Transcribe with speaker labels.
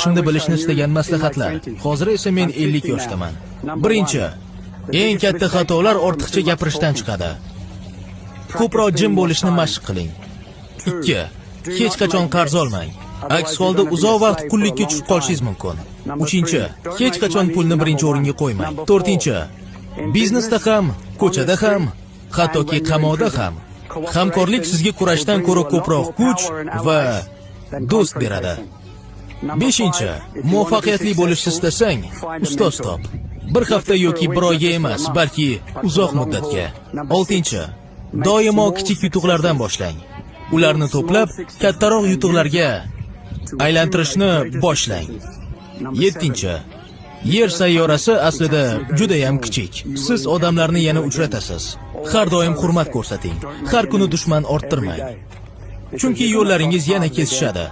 Speaker 1: Yoshimda bilishni istagan maslahatlar. Hozir esa men 50 yoshdaman. Birinchi, eng katta xatolar ortiqcha gapirishdan chiqadi. Ko'proq jim bo'lishni mashq qiling. 2. Hech qachon qarz olmang. Aks holda uzoq vaqt qullikka tushib qolishingiz mumkin. 3. Hech qachon pulni birinchi o'ringa qo'ymang. 4. Biznesda ham, ko'chada ham, hattoki qamoqda ham hamkorlik sizga kurashdan ko'ra ko'proq kuch va do'st beradi. 5. Muvaffaqiyatli bo'lishni istasang, ustoz top. Bir hafta yoki bir oyga emas, balki uzoq muddatga. 6. Doimo kichik yutuqlardan boshlang. Ularni to'plab, kattaroq yutuqlarga aylantirishni boshlang. 7. Yer sayyorasi aslida juda ham kichik. Siz odamlarni yana uchratasiz. Har doim hurmat ko'rsating. Har kuni dushman orttirmang. Chunki yo'llaringiz yana kesishadi.